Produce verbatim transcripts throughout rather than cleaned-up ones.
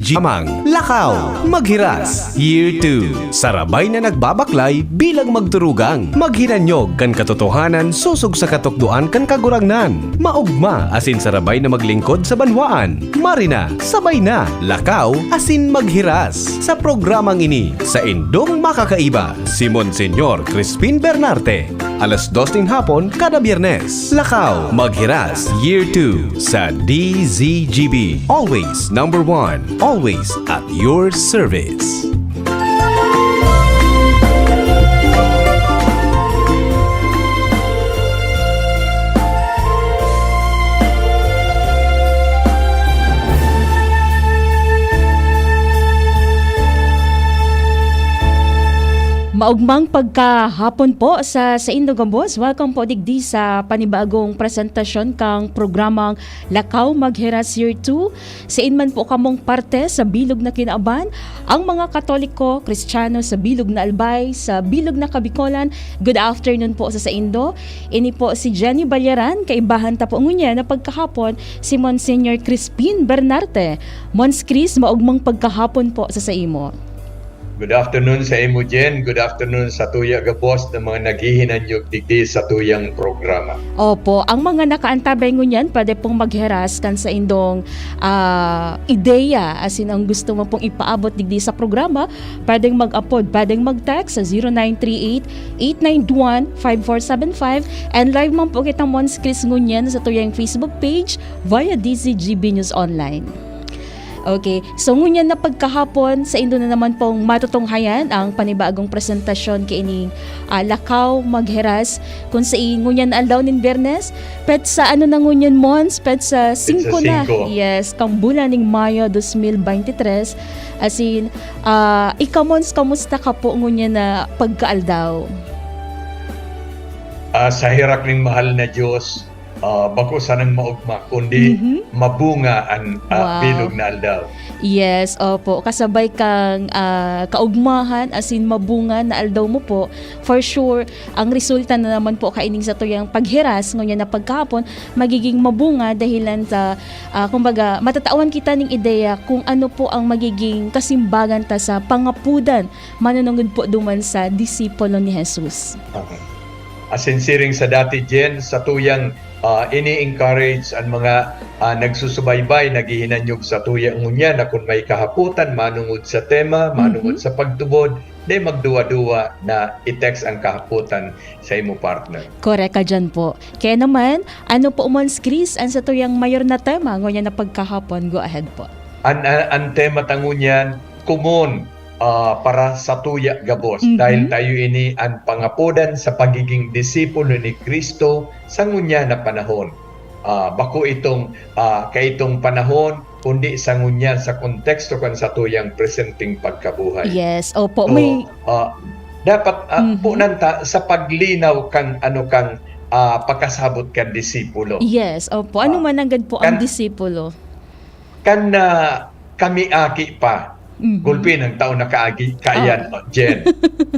G G Amang, Lakaw, Maghiras, Year two. Sarabay na nagbabaklay bilang magturugang, maghinanyog kan katotohanan sosog sa katukdoan kan Kagurangnan. Maogma asin sarabay na maglingkod sa banwaan. Marina, sabay na, lakaw, asin maghiras. Sa programang ini, saindong makakaiba, si Monsignor Crispin Bernarte. Alas dos nin hapon kada Biyernes. Lakaw, Maghiras, Year two sa D Z G B. Always number one. Always at your service. Maogmang pagkahapon po sa saindo gabos. Welcome po digdi sa panibagong presentasyon kang programang Lakaw Maghiras Year two. Sain man po kamong parte sa bilog na Kinaban, ang mga Katoliko, Kristiyano sa bilog na Albay, sa bilog na Kabikolan, good afternoon po sa saindo. Ini po si Jenny Balyaran, kaibahan ta po ngunyan na pagkahapon si Monsignor Crispin Bernarte. Mons Chris, maogmang pagkahapon po sa saimo. Good afternoon sa imo, Jen. Good afternoon sa tuya gabos na mga naghihinanyog digdi sa tuyang programa. Opo, ang mga nakaantabay ngunyan, pwede pong maghiras kan saindong, ah, ideya, asin ang gusto mo pong ipaabot digdi sa programa, pwedeng mag-apod, pwedeng mag-text sa zero nine three eight, eight nine one, five four seven five, and live man po kita, Mons Chris, ngunyan sa tuyang Facebook page via D Z G B News Online. Okay. So, ngunyan na pagkahapon, saindo na naman pong matutunghayan ang panibagong presentasyon kaining, ah, Lakaw Maghiras, kun sa i-, ngunyan na aldaw nin Biyernes, petsa ano na ngunyan, Mons? Petsa singko na. Petsa singko. Yes, kang bulan ning Mayo dos mil bente tres. Asin, ah, ika, Mons, kamusta ka po ngunyan na pagkaaldaw? Ah, sa herak ning mahal na Diyos, ah, bako sanang maogma, kundi Mhm. mabunga an, ah, Wow. bilog na aldaw. Yes, opo. Kasabay kang, ah, kaugmahan, asin mabunga na aldaw mo po, for sure, ang resulta na naman po kaining satuyang paghiras, ngunyan na pagkahapon, magiging mabunga dahilan sa, ah, kumbaga, matatawan kita ning ideya kung ano po ang magiging kasimbagan ta sa pangapudan, manunungod po duman sa disipulo ni Jesus. Okay. Asin siring sa dati, Jen, satuyang, ah, ini-encourage an mga, ah, nagsusubaybay, naghihinanyog satuya ngunyan na kun may kahapotan manungod sa tema, manungod Mhm. sa pagtubod, dai magduwa-duwa na i-text ang kahapotan sa imo partner. Korek ka diyan po. Kaya naman, ano po, Mons Chris, ang satuyang mayor na tema ngunyan na pagkahapon? Go ahead po. An, an, an tema ta ngunyan, komon, ah, para satuya gabos, Mhm. dahil tayo ini an pangapodan sa pagiging disipulo ni Cristo sa ngunyan na panahon. Ah, bako itong, ah, kaitong panahon, kundi sa ngunyan sa konteksto kan satuyang presenteng pagkabuhay. Yes, opo, So, may ah, dapat, ah, Mhm. punan ta sa paglinaw kan, ano, kan, ah, pakasabot kan disipulo. Yes, opo. Ano Ah, man nanggad po ang kan disipulo? Kan, ah, kami aki pa, Mhm. gulpi ng taon na kaagi, kaiyan, Oo. oh, Jen.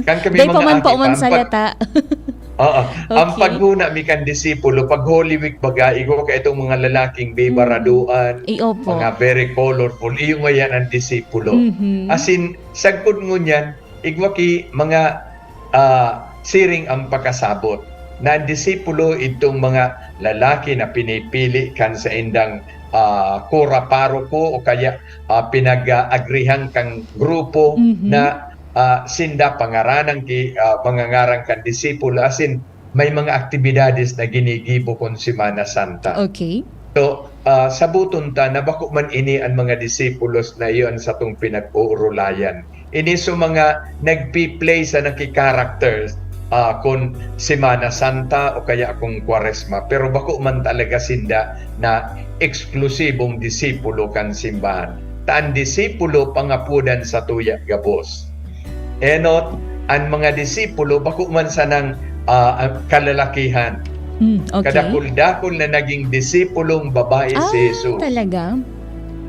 Kan kami Dai pa mga man aki pa, pauman ang sa pag-, lata. Oo. Ang Okay. paghuna mi kan disipulo, pag Holy Week baga, igwa ka itong mga lalaking Mm. bibaraduan, Ay, opo. mga very colorful, iyo ngayan ang disipulo. Mhm. As in, sagkod ngunyan, igwa ki mga, ah, siring ang pakasabot, na ang disipulo idtong mga lalaki na pinipili kan saindang, ah, kura paroko o kaya, ah, pinag-aagrihan kang grupo Mhm. na, ah, sinda pangaranan ki, ah, mga ngaran kan disipulo, asin may mga aktibidades na ginigibo kon Semana Santa. Okay. So, ah, saboton ta na bako man ini an mga disipulos na iyo an satong pinag-oorolayan. Ini so mga nagpi-play sa naki-characters, ah, kun Semana Santa o kaya kun Kwaresma, pero bako man talaga sinda na eksklusibong disipulo kan simbahan. Ta an disipulo pangapodan satuya gabos. Enot, an mga disipulo bako man sanang, ah, kalalakihan. Hmm, okay. Kadakul-dakul na naging disipulong babae si Ah, Jesus. talaga?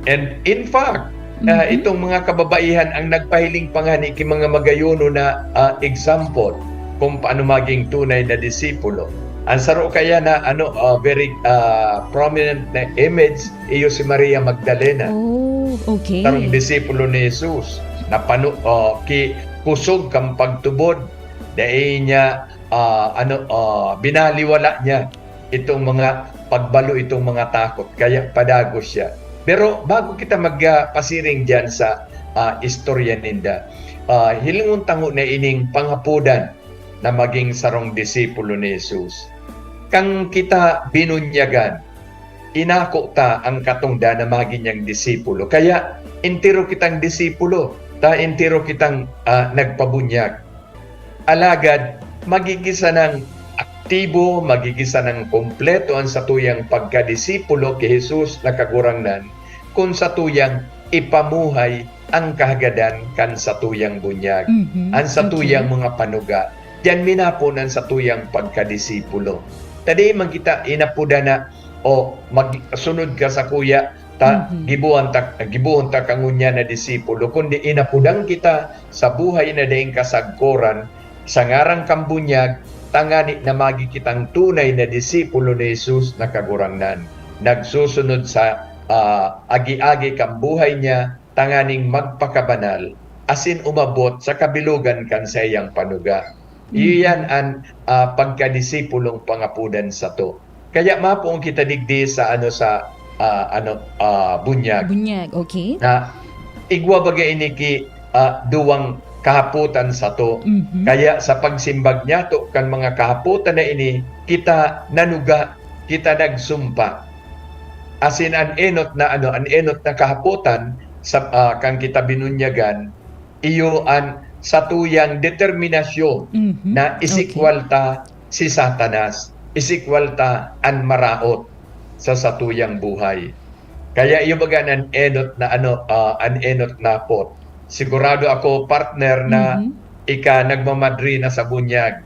And in fact, ah, Mhm. itong mga kababaihan ang nagpahiling pa ngani ki mga magayono na, ah, example kung paano maging tunay na disipulo. Ang saro kaya na, ano, ah, very, ah, prominent na image, iyo si Maria Magdalena. Oh. Okay. Sarong disipulo ni Jesus na panu-, ah, ki-, kusog kan pagtubod, dai niya, ah, ano, ah, binaliwala niya itong mga pagbalo, itong mga takot, kaya padagos siya. Pero bago kita magpasiring diyan sa, ah, istorya ninda, ah, hilingon tango na ining pangapodan na maging sarong disipulo ni Jesus. Kan kita binunyagan, inako ta an katongdan na magin niyang disipulo. Kaya, entero kitang disipulo, ta entero kitang, ah, nagpabunyag. Alagad, magigin sanang aktibo, magigin sanang kompleto an satuyang pagkadisipulo ki Jesus na Kagurangnan, kun satuyang ipamuhay an kahagadan kan satuyang bunyag, Mhm. an satuyang Okay. mga panuga. Diyan minapon an satuyang pagkadisipulo. Ta dai man kita inapodan na, "O, magsunod ka sakuya, ta Mhm. gibohan ta, gibohon ta ka ngunyan na disipulo," kundi inapodan kita sa buhay na daing kasagkoran, sa ngaran kan bunyag, tangani na magi kitang tunay na disipulo ni Jesus na Kagurangnan, nagsusunod sa, ah, agi-agi kan buhay niya, tanganing magpakabanal, asin umabot sa kabilogan kan saiyang panuga. Iyo Mhm. yan an, ah, pagkadisipulong pangapodan sato. Kaya mapoon kita digdi sa, ano, sa, ah, ano, ah, bunyag. Bunyag, okay. Na igwa baga ini ki, ah, duwang kahapotan sato. Mhm. Kaya sa pagsimbag niyato kan mga kahapotan na ini, kita nanuga, kita nagsumpa. Asin an enot na, ano, an enot na kahapotan sa, ah, kan kita binunyagan, iyo an satuyang determinasyon Mhm. na Okay. isikwal ta si Satanas, isikwal ta an maraot sa satuyang buhay. Kaya iyo baga an enot na, ano, ah, an enot na pot. Sigurado ako, partner, na Mhm. ika nagmamadrina sa bunyag.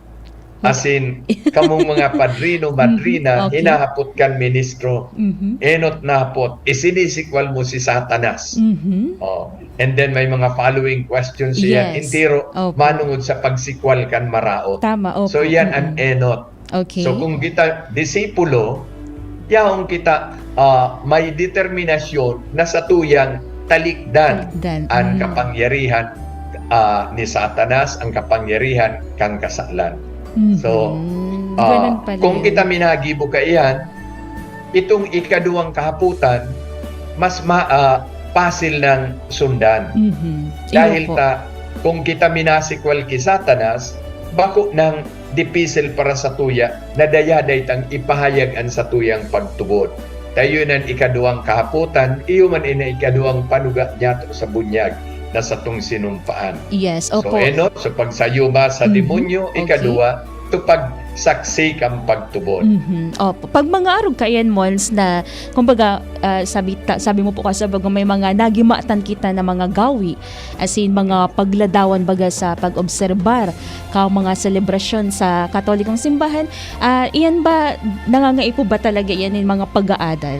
Asin, kamong mga padrino, madrina, Mhm, okay. hinahapot kan ministro. Mhm. Enot na pot, isinisikwal mo si Satanas. Mhm. Oh. And then may mga following questions siya. Yes. Entero, Opo. manungod sa pagsikwal kan maraot. Tama, opo. So, yan an Mm-mm. enot. Okay. So, kung kita disipulo, yaon kita, ah, may determinasyon na satuyang talikdan Talikdan. an Mm. kapangyarihan, ah, ni Satanas, ang kapangyarihan kan kasalan. So, Mhm. ah, Ganun pala kung yun. kita minagibo kaiyan, itong ikaduwang kahapotan, mas ma-, ah, pasil nang sundan. Mhm. Iyo Dahil po. ta, kung kita minasikwal ki Satanas, bako nang dipisil para satuya na dayaday tang ipahayag an satuyang pagtubod. Ta iyo nan ikaduwang kahapotan, iyo man ini ikaduwang panuga niyato sa bunyag na satong sinumpaan. Yes, So, opo. enot, so pagsayuma sa Mhm, demonyo, okay. Ikaduwa, so pagsaksi kan pagtubod. Mhm. Opo. Pag mga arog kaiyan, Mons, na, kumbaga, ah, sabi ta-, sabi mo po kasi, baga may mga nagimatan kita na mga gawi, as in, mga pagladawan baga sa pag-obserbar ka mga selebrasyon sa Katolikong Simbahan, ah, iyan ba, nangangaipo ba talaga iyan nin mga pag-aadal?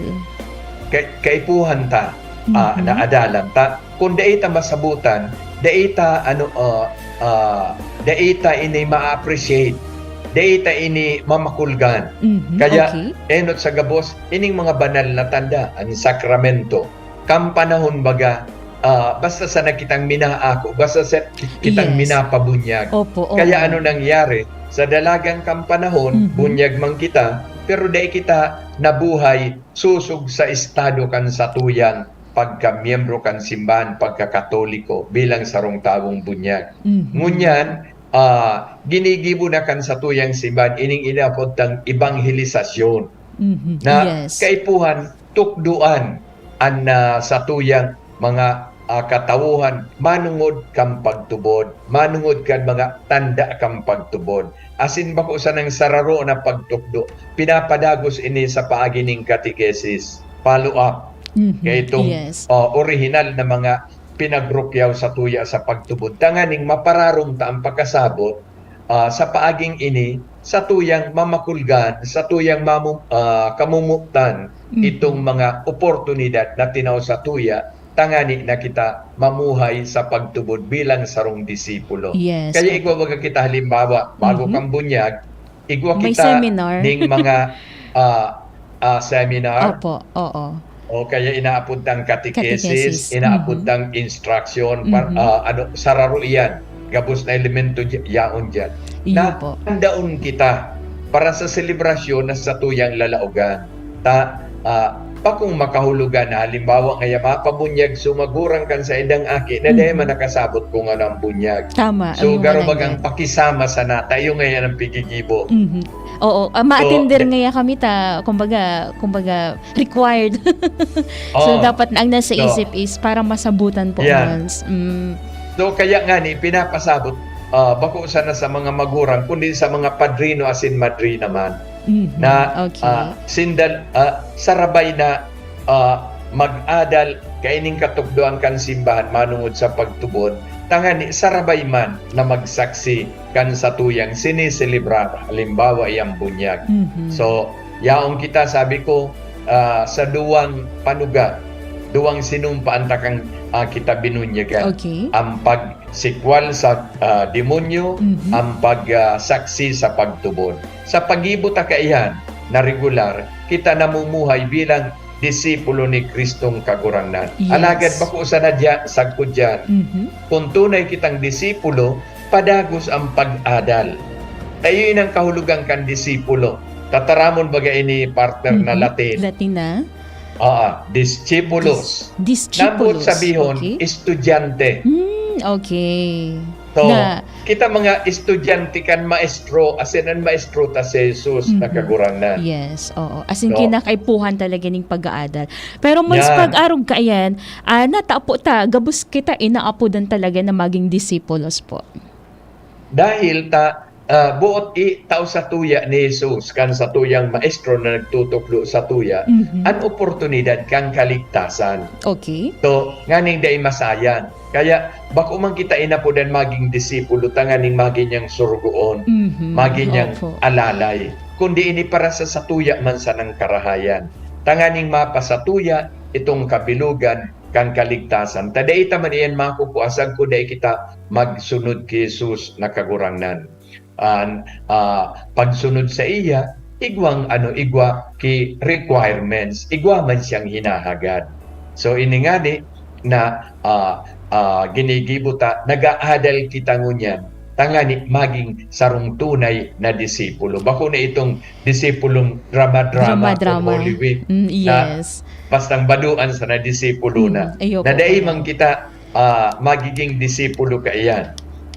Kay-, kaipuhan ta, ah, Mhm. na adalan ta. Kung dai ta masabutan, dai ta, ano, ah, ah, dai ta ini ma-appreciate, dai ta ini mamakulgan. Mhm, Kaya, okay. enot sa gabos, ining mga banal na tanda, ang sakramento, kan panahon baga, ah, basta sana kitang minaako, basta sa kitang Yes. minapabunyag. Opo, opo. Kaya ano nangyari? Sa dalagan kan panahon, Mhm. bunyag man kita, pero dai kita nabuhay sosog sa estado kan satuyang pagkamiyembro kan simbahan, pagkakatoliko, bilang sarong tawong bunyag. Mhm. Ngunyan, ah, ginigibo na kan satuyang simbahan ining inaapod tang ebanghelisasyon Mhm. na Yes. kaipuhan tukdoan an, ah, satuyang mga, ah, katawohan manongod kan pagtubod, manongod kan mga tanda kan pagtubod. Asin bako sanang sararo na pagtukdo, pinapadagos ini sa paagi nin katekesis, follow up, Mhm. kay itong, Yes. ah, orihinal na mga pinagrukyaw satuya sa pagtubod, tanganing mapararom ta an pakasabot, ah, sa paaging ini, satuyang mamakulgan, satuyang mamu-, ah, kamumotan Mhm. itong mga oportunidad na tinao satuya, tangani na kita mamuhay sa pagtubod bilang sarong disipulo. Yes, Kaya opo. igwa baga kita halimbawa, bago Mhm. kan bunyag, igwa May kita seminar. ning mga, ah, ah, seminar. Opo, oo. O kaya inaapod tang catechesis, Catechesis. inaapod Mhm. tang instruction, par, Mhm. ah, ano, sararo iyan. Gabos na elemento di-, yaon diyan. Iyo po. Nahandaon kita para sa selebrasyon na satuyang lalaogan. Ta, ah, bakong makahulugan na halimbawa ngaya mapabunyag sumagurang kan saindang aki na dai Mhm. man nakasabot kung ano ang bunyag. Tama. So, Ayun garo nga bagang nanggad. pakisama sana, tayo ngayon ang pigigibo. Mhm. Oo, ah, So, ma-attender da- ngaya kami ta, kumbaga, kumbaga, required. So, Oo. dapat na ang nasa So, isip is para masabutan po yan. Mons. Mm. So, kaya nga ni, pinapasabot, ah, bako sana sa mga magurang, kundi sa mga padrino asin madrina man. Mhm. Na, Okay. ah, sindal, ah, sarabay na, ah, mag-adal kaining katukdoan kan simbahan manongod sa pagtubod, tangani sarabay man na magsaksi kan satuyang siniselebrar, halimbawa, iyang bunyag. Mhm. So, yaon kita, sabi ko, ah, sa duwang panuga, duwang sinumpa an takang, ah, kita binunyagan. Okay. Ang pagsikwal sa, ah, demonyo, Mhm. ang pag, ah, saksi sa pagtubod. Sa paggibo ta kaiyan na regular, kita namumuhay bilang disipulo ni Kristong Kagurangnan. Yes. Alagad bako sana diya, sagkod diyan. Mhm. Kung tunay kitang disipulo, padagos ang pag-adal. Tayo ang kahulugan kan disipulo. Tataramon baga ini, partner, na Mhm. Latin. Latin na? Ah, discipulus. Dis-, discipulus. Nabot sabihon, Okay. estudyante. Hmm, okay. So, Na kita mga estudyante kan maestro, asin an maestro ta si Jesus na Mhm. Kagurangnan. Yes, oo. As in, So, kinakaipuhan talaga ning pag-aadal. Pero mas Yan. pag-arog kaiyan, ah, natapo ta, gabos kita inaapodan talaga na maging disipulos po. Dahil ta, ah, boot i tao sa tuya ni Jesus, kan sa tuyang maestro na nagtutukdo sa tuya, Mhm. an oportunidad kan kaligtasan. Okay. So, nganing dai masayang. Kaya, bako man kita inapodan maging disipulo, tanganing magin niyang surugoon, Mhm. magin niyang Opo. alalay. Kundi ini para sa satuya man sanang karahayan. Tanganing mapasatuya itong kabilugan kan kaligtasan. Ta dai ta man iyan makukua sagkod dai kita magsunod ki Jesus na Kagurangnan. An, ah, pagsunod saiya, igwang ano, igwa ki requirements, igwa man siyang hinahagad. So, ini ngani na, ah, ah, ginigibo ta, nag-aadal kita ngunyan, tangani magin sarong tunay na disipulo. Bako na itong disipulong drama-drama Drama-drama. o Holy Week Mm, na yes. bastang badoan sana disipulo na. Mm, iyo Na po, dai kaya man kita, ah, magiging disipulo kaiyan.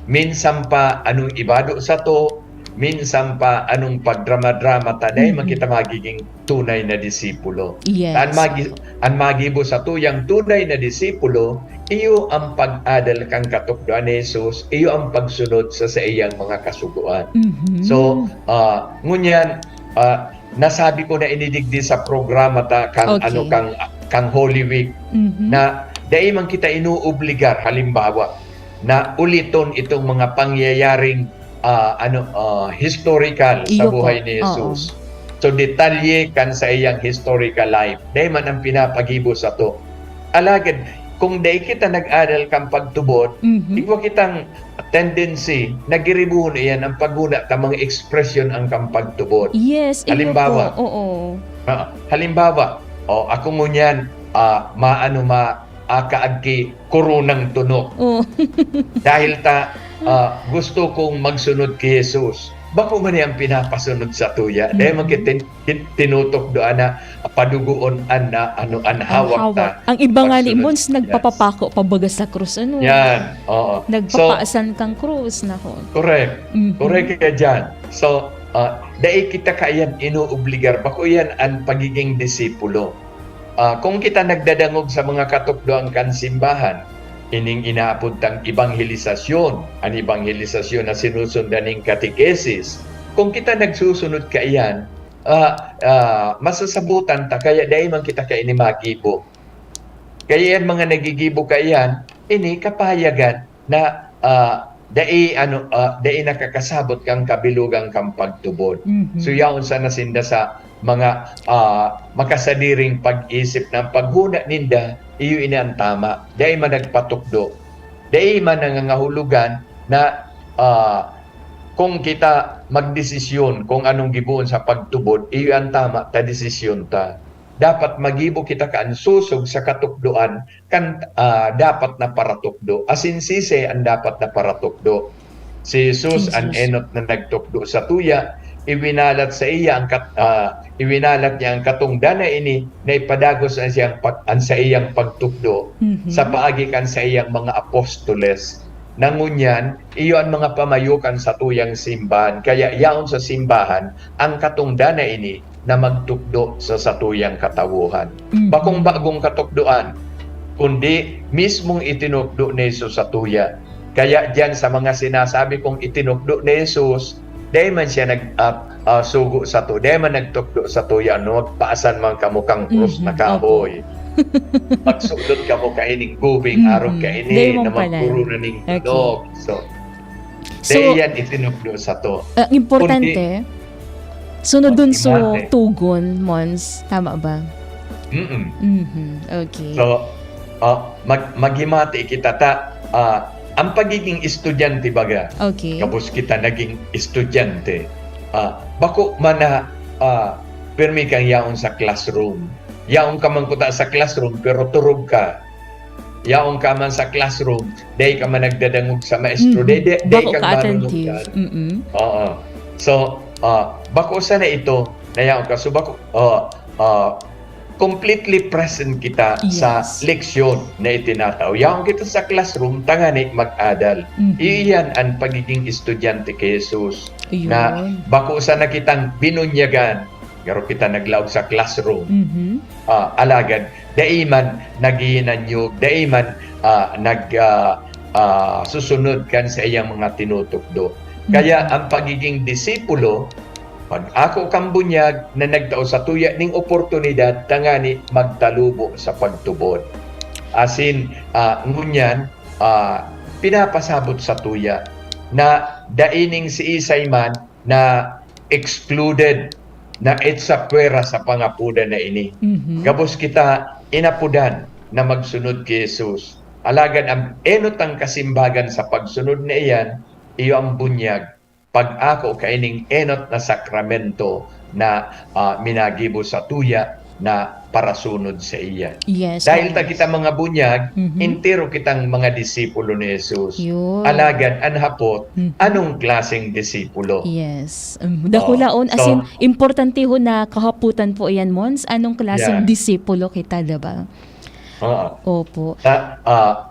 Minsan pa anong ibado sato, minsan pa anong pagdrama-drama ta, dai man Mhm. kita magiging tunay na disipulo. Yes. An magi-, an magibo satuyang tunay na disipulo, iyo ang pag-adal kan katukdoan ni Jesus, iyo ang pagsunod sa saiyang mga kasugoan. Mhm. So, ah, ngunyan, ah, nasabi ko na ini digdi sa programa ta kan, Okay. ano, kan, kan Holy Week, Mhm. na dai man kita inuobligar, halimbawa, na uliton itong mga pangyayaring, ah, ano, ah, historical sa Iyo po. buhay ni Oo. Jesus. So, detalye kan sa iyang historical life, dai man ang pinapagibo sato. Alagad, kung dai kita nag-adal kan pagtubod, Mhm. igwa kitang tendency na giribuhon iyan ang paghuna ta mga ekspresyon ang kan pagtubod. Yes, iyo Halimbawa, po. Oo. Ah, halimbawa, oh, ako ngunyan, ah, maano, ma-, akaag ki koronang tunok. Oh. Dahil ta, ah, gusto kong magsunod ki Jesus. Bako man iyang pinapasunod sa tuya. Dahil Mhm. man ki tin-, tin-, tinutukdoan na padugoon an na, ano, an Ang hawak hawak. ta. Ang iba nga ni Pagsunod. Mons, Yes. nagpapapako pa baga sa krus, ano? Yan, oo. So, Nagpapaasan kang krus, nako. Correct. Mhm. Correct ka dyan. So, ah, dai kita kaiyan inoobligar. Bako iyan an pagiging disipulo. Ah, kung kita nagdadangog sa mga katukdoan kan simbahan, ining inaapod tang ebangelisasyon, an ebangelisasyon na sinusundan ning katekesis, kung kita nagsusunod kaiyan, ah, ah, masasabutan ta, kaya dai man kita kaini magibo. Kaya yan mga nagigibo kaiyan, ini kapayagan na, ah, dai, ano, ah, dai nakakasabot kan kabilugan kan pagtubod. Mhm. So, yaon sana sinda sa mga, ah, makasadiring pag-isip na ang paghuna ninda, iyo ini an tama. Dai man nagpatukdo. Dai man nangangahulugan na, ah, kung kita magdesisyon kung anong gibohon sa pagtubod, iyo an tama ta desisyon ta. dapat magibo kita kan sosog sa katukdoan kan, ah, dapat na paratukdo. Asin sisay an dapat na paratukdo? Si Jesus an enot na nagtukdo satuya, iwinalat saiya an kat-, ah, iwinalat niya an katongdan na ini na ipadagos an siyang pag-, an saiyang pagtukdo sa paagi kan saiyang mga apostoles. Na ngunyan, iyo an mga pamayo kan satuyang simbahan. Kaya yaon sa simbahan an katongdan na ini na magtukdo sa satuyang katawohan. Bakong bagong katukdoan, kundi mismong itinukdo ni Jesus satuya. Kaya diyan sa mga sinasabi kong itinukdo ni Jesus, dai man siya nag-, ah, ah, sugo sato, dai man nagtukdo satuya, no? Magpaasan man kamo kan krus na kahoy. Magsulod kamo kaining gubing, arog kaini na magkorona nin tulog. So, dai yan itinukdo sato. Ah, importante, sunodon so tugon, Mons. Tama ba? Mm-mm. Mm-hmm. Okay. So, ah, mag-, maghimati kita ta, ah, ang pagiging estudyante baga, okay, gabos kita naging estudyante. Ah, bako man na, ah, pirmi kang yaon sa classroom. Yaon ka man kuta sa classroom, pero turog ka. Yaon ka man sa classroom, dai ka man nagdadangog sa maestro, mm-hmm, dai, dai, dai ka marunong attentive. Mm-mm. Oo. So, ah, bako sana ito, na yaon ka. So, bako, ah, ah, completely present kita sa leksyon na itinatao. Yaon kita sa classroom, tangani mag-adal. Mm-hmm. Iyan ang pagiging estudyante kay Jesus. Iyon. Na bako sana kitang binunyagan, garo kita naglaog sa classroom. Mm-hmm. Ah, alagad, dai man naghinanyog, dai man, ah, nag, ah, ah, susunod kan saiyang mga tinutukdo. Kaya ang pagiging disipulo, pag-ako kan bunyag na nagtao satuya ning oportunidad tangani magtalubo sa pagtubod. Asin, ah, ngunyan, ah, pinapasabot satuya na dai ning siisay man na excluded, na etsa puwera sa pangapodan na ini. Mhm. Gabos kita inapodan na magsunod ki Jesus. Alagad ang enot ang kasimbagan sa pagsunod na iyan, iyo ang bunyag, pag-ako kaining enot na sakramento na, ah, minagibo satuya na parasunod saiya. Yes, dahil ta kita mga bunyag, mhm, entero kitang mga disipulo ni Jesus. Yun. Alagad, an hapot, mhm, anong klaseng disipulo? Yes. Um, dakulaon, oh, as in, importante ho na kahapotan po yan, Mons. Anong klaseng disipulo kita, diba? Oo. Opo. Sa, ah,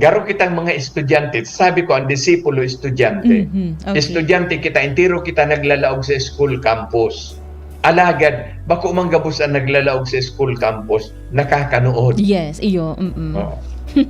garo kitang mga estudyante. Sabi ko, ang disipulo, estudyante. Mhm, okay. Estudyante kita, entero kita naglalaog sa school campus. Alagad, bako man gabos ang naglalaog sa school campus, nakakanood. Yes, iyo, mm. Oo.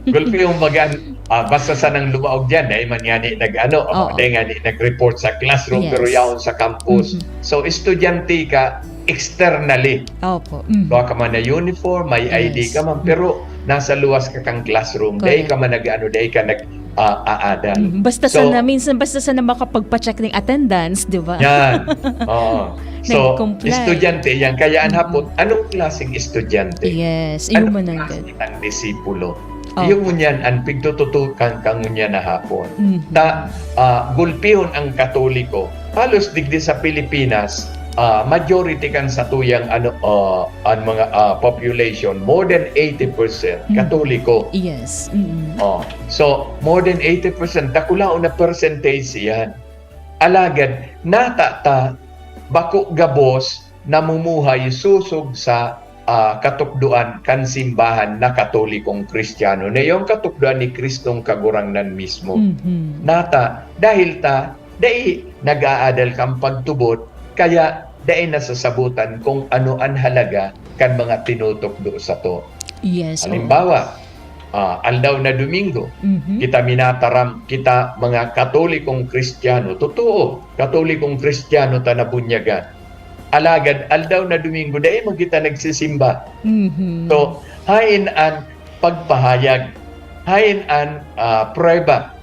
Gulpi yung bagan, ah, basta sanang lumaog dyan, dahil man nga ni nag-ano, oh, dahil nga ni nag-report sa classroom, yes, pero yaon sa campus. Mhm. So, estudyante ka externally. Opo. Mhm. Kuha ka man na uniform, may I D ka man, pero nasa luwas ka kang classroom. Correct. Dai ka man nag-ano, dai ka nag, ah, aadal. Mhm. Basta sana, minsan basta sana makapagpa-check ning attendance, di ba? Yan. Oo. So, estudyante yan. Kaya an hapot, anong klaseng estudyante? Yes, iyo man ang klaseng disipulo? Opo. Iyo ngunyan an pigtututukan ka ngunyan na hapon. Mhm. Ta, ah, gulpihon ang Katoliko. Halos digdi sa Pilipinas, ah, majority kan satuyang ano, ah, an mga, ah, population, more than eighty percent Katoliko. Yes. Mm. Oh, so more than eighty percent, dakulaon na percentage iyan. Alagad, nata ta, bako gabos namumuhay sosog sa, ah, katukdoan kan simbahan na Katolikong Kristiyano, na iyo an katukdoan ni Kristong Kagurangnan mismo. Mhm. Nata, dahil ta dai nag-aadal kan pagtubod, kaya dai nasasabotan kung ano an halaga kan mga tinutukdo sato. Yes, oo. Halimbawa, ah, aldaw na Domingo, mhm, kita minataram, kita mga Katolikong Kristiyano, totoo, Katolikong Kristiyano ta na bunyagan. Alagad aldaw na Domingo, dai man kita nagsisimba. Mhm. So, haen an pagpahayag, haen an, ah, prueba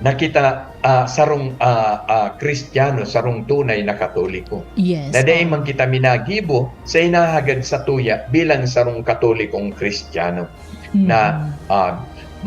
na kita, ah, sarong, ah, ah, Kristiyano, sarong tunay na Katoliko. Yes, oo. Na dai man kita minagibo sa inahagad satuya bilang sarong Katolikong Kristiyano na, mhm, ah,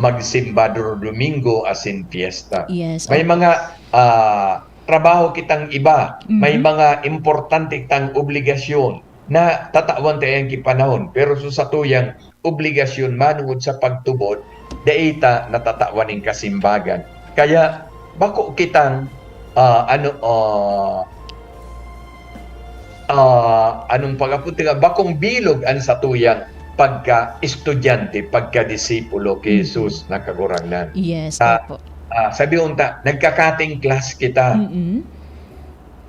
magsimba duro Domingo asin piyesta. Yes, oo. May mga, ah, trabaho kitang iba, may, mhm, mga importante kitang obligasyon. na tatawan ta iyan ki panahon, pero sa satuyang obligasyon manongod sa pagtubod, dai ta natatawan nin kasimbagan. Kaya bako kitang, ah, ano, ah, ah, anong pag-apod ka, bakong bilog an satuyang pagka-estudyante, pagka-disipulo ki Mm. Jesus na Kagurangnan. Yes, Ah, opo. ah, sabi unta, nagka-cutting class kita. Mm.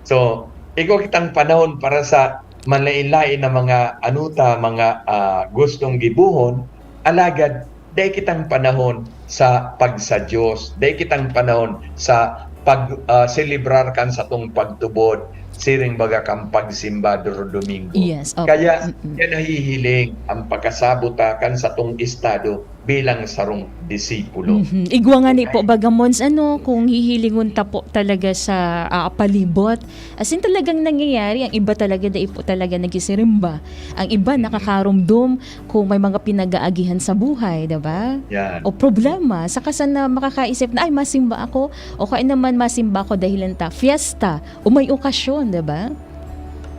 So, igwa kitang panahon para sa manlain-lain na mga ano ta, mga, ah, gustong gibohon, alagad dai kitang panahon sa pagsa-Dios, dai kitang panahon sa pag, ah, selebrar kan satong pagtubod, siring baga kan pagsimba doro Domingo. Yes, opo. Kaya, Mm-mm. kaya nahihiling ang pagkasabot ta kan satong estado bilang sarong disipulo. Mhm. Igwa nga ni po, Okay? baga, Mons, ano, kung hihilingon ta po talaga sa, ah, palibot, as in, talagang nangyayari, ang iba talaga, dai po talaga nagsisimba. Ang iba Mhm. nakakaromdom kung may mga pinag-aagihan sa buhay, di ba? Yan. O problema, saka sana makakaisip na, "Ay, masimba ako," o kaya naman, "Masimba ako dahilan ta fiesta o may okasyon," di ba?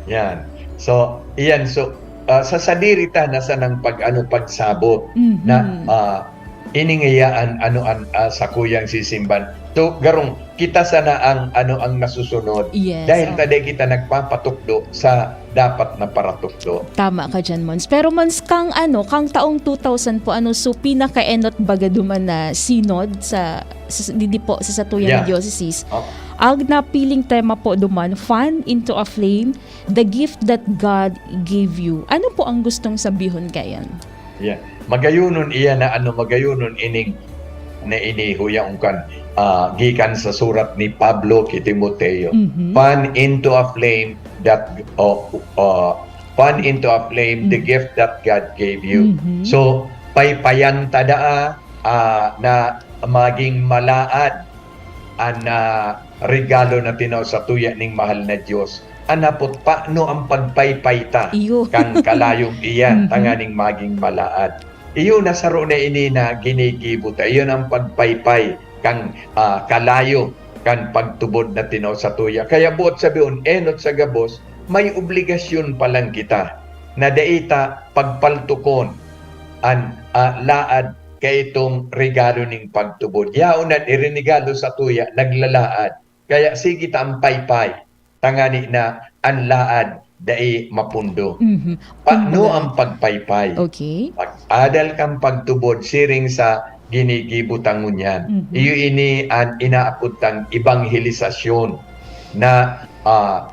Yan. So, iyan. So, ah, sa sadiri ta na sanang pag-ano, pagsabot Mhm. na, ah, ini ngayaan, ano, an, ah, sakuyang sisimban. So, garong kita sana ang, ano, ang nasusunod. Yes, Dahil ta okay. dai kita nagpapatukdo sa dapat na paratukdo. Tama ka diyan, Mons. Pero, Mons, kang, ano, kang taong two thousand po, ano, so, pinakaenot baga duman na synod sa, sa, didi po, sa satuyang Yeah. diocese, Oh. ang napiling tema po duman, Fan into a Flame, The Gift That God Gave You. Ano po ang gustong sabihon kaiyan? Yeah. Magayonon iyan na ano, magayonon ining na ini huyaon kan, ah, gikan sa surat ni Pablo ki Timoteo. Mhm. Fan into a flame that, oh, uh, fan into a flame the Mm. gift that God gave you. Mhm. So, paypayan ta daa, ah, na maging malaad an, ah, regalo na tinao satuya ning mahal na Dios. An hapot, paano ang pagpaypay ta Iyo. kan kalayong iyan Mhm. tanganing maging malaad? Iyo na saro na ini na ginigibo ta. Iyon ang pagpaypay kan, ah, kalayo kan pagtubod na tinao satuya. Kaya boot sabihon, enot sa gabos, may obligasyon pa lang kita na dai ta pagpaltukon an, ah, laad kaitong regalo ning pagtubod. Yaon na irinegalo satuya, naglalaad. Kaya sige ta ang paypay, tangani na an laad dai mapundo. Mhm. Paano Kumbaga ang pagpaypay? Okay. Pag-adal kan pagtubod siring sa ginigibo ta ngunyan. Mhm. Iyo ini an inaapod tang ebanghelisasyon na, ah,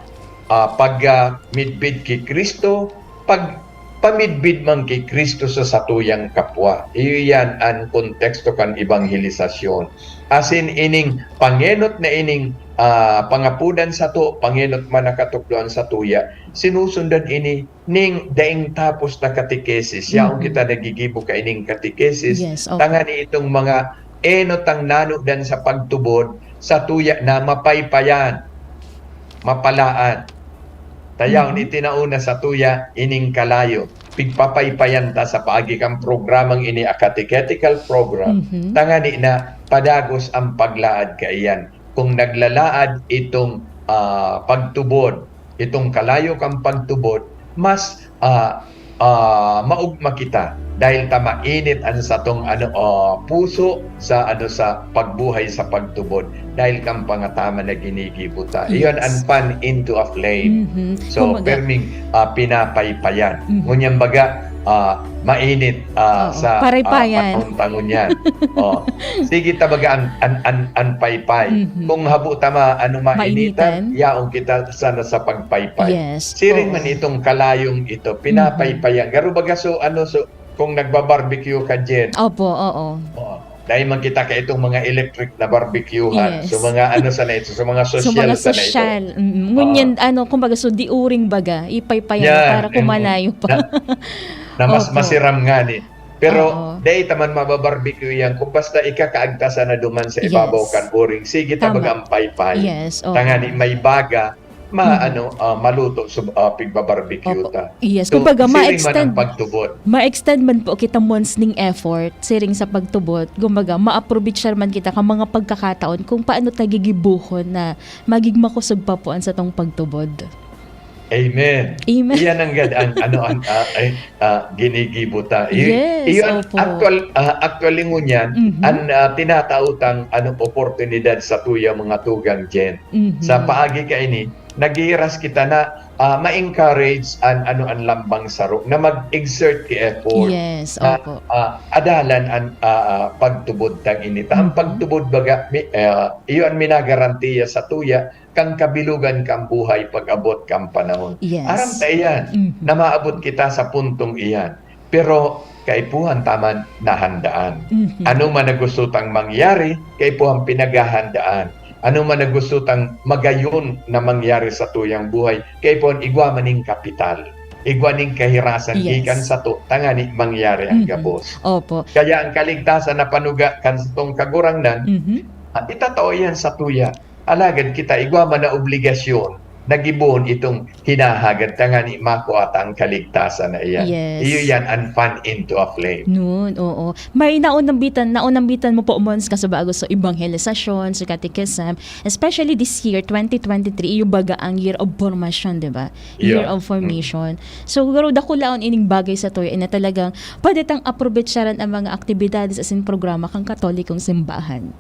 ah, pag, ah, midbid ki Cristo, pag pamidbid man ki Cristo sa satuyang kapwa. Iyo yan an konteksto kan ebanghelisasyon. Asin ining pangenot na ining, ah, pangapodan sato, pangenot man na katukdoan satuya, sinusundan ini ning daing tapos na katekesis. Yaon Mm. kita nagigibo kaining katekesis. Yes, okay. Tangani itong mga enot ang nanudan sa pagtubod, satuya na mapaypayan, mapalaad. Ta yaon, Mhm. itinao na satuya ining kalayo. Pigpapaypayan ta sa paagi kan programang ini, a catechetical program, Mhm. tangani na padagos ang paglaad kaiyan. Kung naglalaad itong, ah, pagtubod, itong kalayo kan pagtubod, mas, ah, ah, maugma kita dahil ta mainit an satong, ano, ah, puso sa, ano, sa pagbuhay sa pagtubod dahil kan pangataman na ginigibo ta. Iyon an Yes. fan into a flame. Mhm. So, Kumbaga perming, ah, pinapaypayan. Mhm. Ngunyan baga, ah, mainit, ah, Oo. sa, ah, Paraypayan. panahon ta ngunyan. Oh. Sige ta baga an, an, an, an paypay. Mhm. Kung habo ta ma-, ano, mainitan, Mainitan. yaon kita sana sa pagpaypay. Yes. Siring Oo. man itong kalayong ito, Mhm. pinapaypayan. Garo baga, so, ano, so, kung nagba-barbecue ka, Jen. Opo, oo. Oo. Dahil man kita ka itong mga electric na barbecuehan. Yes. So, mga ano sana ito, so, mga So, sosyal mga sana ito. sosyal. Mm. Oo. Ngunyan, ano, kumbaga, so, diuring baga, ipaypayan Yan, para mm. kumalayo pa. Na, na mas Opo. masiram nga ni. Pero, Oo. dai ta man mababarbecue yan. Kung basta ikakaagtasan na duman sa ibabaw Yes. kan uring, sige ta Tama. baga ang paypay. Yes, oo. Tangani may baga, ma-, Mm. ano, ah, maluto sa, ah, pigba-barbecue Opo. ta. Yes, So, kumbaga, siring man ang ma-extend, pagtubod. ma-extend man po kita months ning effort, siring sa pagtubod. Kumbaga, maaprovechar man kita ka mga pagkakataon kung paano ta gigibohon na maging makosog pa po ang satong pagtubod. Amen. Amen. Iyan ang gad ang ano ang ah, ay, ah, ginigibo ta. I- Yes, iyon opo. Actual ah, actually ngunyan Mhm. ang ah, tinatautang ano oportunidad sa tuya mga tugang Jen. Mhm. Sa paagi kaini, naghihiras kita na ah, ma-encourage an ano an lambang saro na mag-exert ki effort. Yes, Na opo. ah, adalan an ah, ah, pagtubod tang ini. Ta ang Mhm. pagtubod baga mi, ah, iyo an minagarantiya sa tuya kan kabilugan kan buhay pag-abot kan panahon. Yes. Aram ta iyan Mhm. na maabot kita sa puntong iyan. Pero kaipuhan ta man nahandaan. Mhm. Ano man na gusto tang mangyari, kaipuhan pinaghahandaan. Ano man na gusto tang magayon na mangyari sa tuyang buhay, kaipuhan igwa man ning kapital. Igwa ning kahirasan Yes. gikan sato tangani mangyari ang Mhm. gabos. Opo. Kaya ang kaligtasan na panuga kan satong Kagurangnan, Mhm. ah, itatao iyan sa tuya. Alagad kita igwa man na obligasyon na gibohon itong hinahagad tangani makua ta ang kaligtasan na iyan. Yes. Iyo yan an fan into a flame. Nun, oo. May naunambitan, naunambitan mo po, Mons, kaso bago sa evangelisasyon, sa catechism, especially this year, twenty twenty-three, iyo baga ang year of formation, di ba? Year Yeah. of formation. So, siguro dakulaon ining bagay sa tuya na talagang pwede tang aprovecharhan ang mga aktibidades asin programa kan Katolikong Simbahan.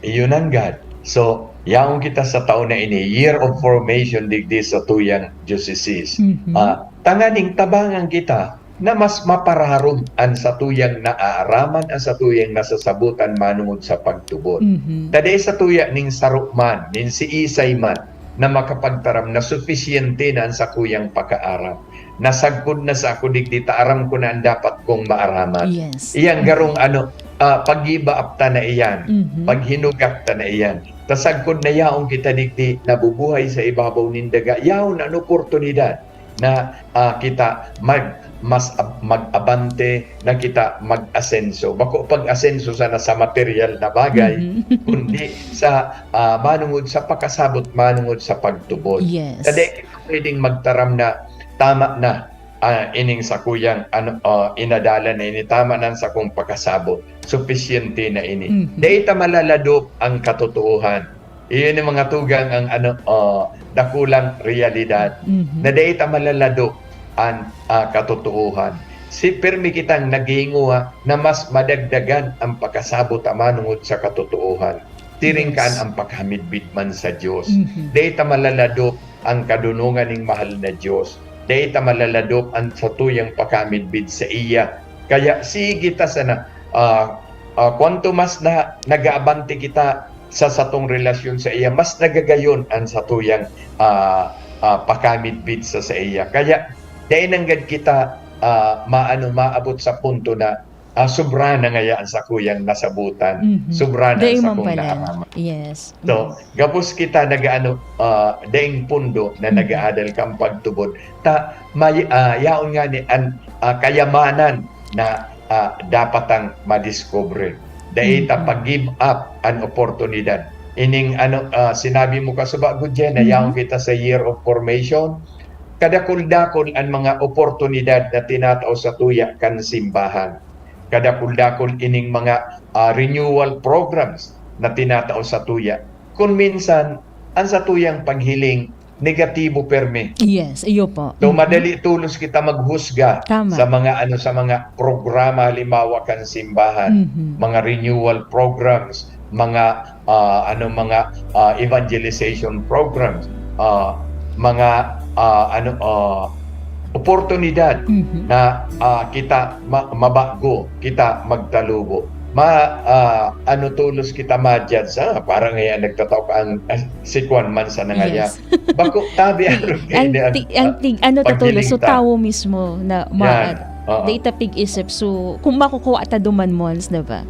Iyo nanggad. So, yaon kita sa taon na ini, year of formation digdi sa tuyang diocese. Mhm. Ah, tanganing tabangan kita na mas mapararom an satuyang naaaraman, an satuyang nasasabotan manongod sa pagtubod. Mhm. Ta dai sa tuya ning saro man, nin siisay man na makapagtaram na sufisyente na an sakuyang pakaaram. Nasagkod na sa ako digdi ta aram ko na an dapat kong maaraman. Yes. Iyan garong ano, ah, pag-ibaap ta na iyan, Mhm. paghinugak ta na iyan. Ta sagkod na yaon kita digdi nabubuhay sa ibabaw nin daga, yaon an oportunidad na ah, kita mag mas ab- mag-abante na kita mag-asenso. Bako pag-asenso sana sa material na bagay, Mhm. kundi sa ah, manungod sa pakasabot, manungod sa pagtubod. Yes. Sa di kita pwedeng magtaram na tama na ah, ining sakuyang ano, ah, inadalan na ini, tama na ang sakong pakasabot. Sufisyente na ini. Mhm. Dai ta malaladop ang katotoohan. Iyon ang mga tugang ang ano, ah, dakulang realidad. Mhm. Na dai ta malaladop an ah, katotoohan. Si pirmi kitang naghinguha na mas madagdagan ang pakasabot ta manungod sa katotoohan. Tiring Yes. kan ang paghamidbid man sa Dios. Mhm. Dai ta malaladop ang kadunongan ning mahal na Dios. Dai ta malaladop ang satuyang paghamidbid sa iya. Kaya sige ta sana, ah, ah, kwanto mas na nag-aabante kita sa satong relasyon sa iya, mas nagagayon ang satuyang ah, ah, paghamidbid sa sa iya. Kaya dai nanggad kita ah, maano maabot sa punto na ah, sobra na ngaya ang sakuyang nasabutan. Mhm. Sobra na Dai ang man sakong pala. naaraman. Yes. So, gabos kita nag-ano, ah, daing pundo na Mhm. nag-aadal kan pagtubod. Ta, may, ah, yaon nga ni an ah, kayamanan na ah, dapat ang madiskubre. Dai ta Mhm. pag-give up an oportunidad. Ining ano, ah, sinabi mo kasubago, Jen, na Mhm. yaon kita sa year of formation. Kadakul-dakul an mga oportunidad na tinatao sa tuya kan simbahan. Kadakul-dakul ining mga ah, renewal programs na tinatao sa tuya. Kung minsan, ang sa tuyang paghiling, negatibo permi. Yes, iyo po. So, Mhm. madali tulos kita maghusga Tama. sa mga ano sa mga programa halimbawa kan simbahan, Mhm. mga renewal programs, mga ah, ano mga ah, evangelization programs, ah, mga ah, ano ah, oportunidad Mhm. na ah, kita ma- mabago, kita magtalubo. Ma ah, ano tulos kita ma-judge, ah, parang ngayon nagtataw ka ang ah, si Kwan man sa nangaya. Yes. Bako tabi ano Ang kaya ti- ang tig ano to tulos, so paghiling ta. Tawo mismo na Yan. ma Oo. Dai ta pig-isip. So, kung makukuha ta duman, Mons, di ba?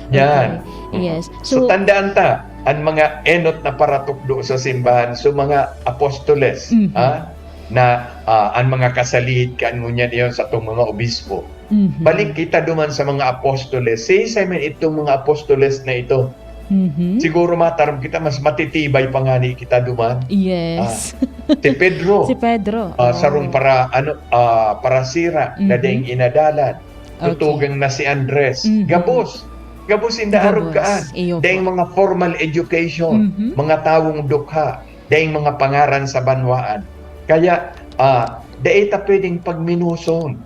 Yan. Okay. Yes. So, So, tandaan ta, ang mga enot na paratukdo sa simbahan, so mga apostoles, Mhm. ha? Na ah, ang mga kasalihid kan ngunyan iyon sa tong mga obispo. Mhm. Balik kita duman sa mga apostoles. Si Simon itong mga apostoles na ito. Mhm. Siguro mataram kita, mas matitibay pa nga ni kita duman. Yes. Si Pedro, Si Pedro. ah, Oo. sarong para ano ah, parasira na Mhm. daing inadalan. Okay. Tutugang na si Andres. Mhm. Gabos. Gabos inda Gabos. arog kaan. Iyo po. Daing mga formal education, Mhm. mga tawong dukha, daing mga pangaran sa banwaan. Kaya ah, dai ta pwedeng pagminuson.